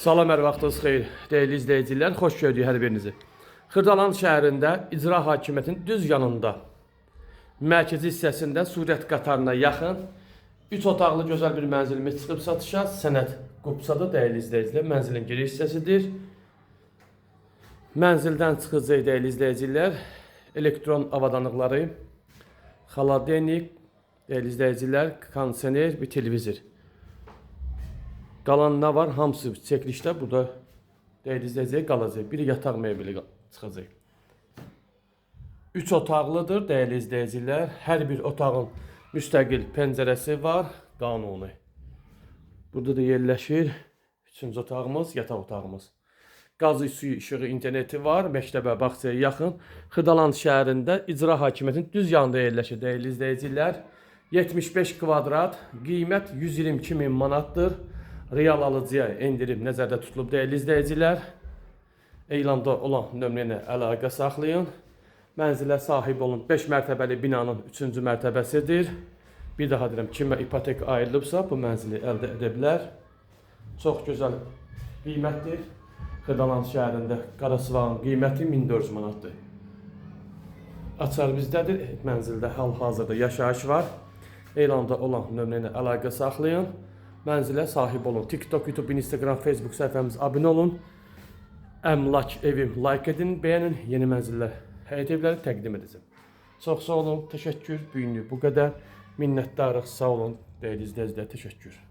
Salam, hər vaxtınız xeyir, dəyərli izləyicilər, xoş gördük hər birinizi. Xırdalan şəhərində icra hakimiyyətinin düz yanında, mərkəzi hissəsində sürət qatarına yaxın 3 otaqlı gözəl bir mənzilimiz çıxıb satışa. Sənəd Qupsada, dəyərli izləyicilər, mənzilin giriş hissəsidir. Mənzildən çıxacaq, dəyərli izləyicilər, elektron avadanlıqları, xaladenik, dəyərli izləyicilər, kondisioner, bir televizor. Qalan nə var? Hamısı çəkilişdə burada, dəyərli izləyicilər, qalacaq. Bir yataq mebeli çıxacaq. 3 otaqlıdır, dəyərli izləyicilər. Hər bir otağın müstəqil pəncərəsi var, qanuni. Burada da yerləşir üçüncü otağımız, yataq otağımız. Qazı, suyu, işığı, interneti var. Məktəbə, bağçaya yaxın. Xırdalan şəhərində icra hakimiyyətinin düz yanında yerləşir, dəyərli izləyicilər. 75 kvadrat, qiymət 122 min manatdır. Real alıcıya endirim nəzərdə tutulub, dəyərli izləyicilər. Elanda olan nömrə ilə əlaqə saxlayın. Mənzilə sahib olun. 5 mərtəbəli binanın 3-cü mərtəbəsidir. Bir daha deyirəm, kimə ipoteka ayrılıbsa bu mənzili əldə edə bilər. Çox gözəl qiymətdir. Xırdalan şəhərində Qarasvağın qiyməti 1400 manatdır. Açar bizdədir. Mənzildə hal-hazırda yaşayış var. Elanda olan nömrə ilə əlaqə saxlayın. Mənzilə sahib olun. TikTok, YouTube, Instagram, Facebook səhifəmizə abunə olun. Əmlak evim like edin, bəyənin. Yeni mənzillər, həyət evləri təqdim edəcəm. Çox sağ olun, təşəkkür. Bu günlük bu qədər. Minnətdarıq, sağ olun. Dəyərli izləyicilər, təşəkkür.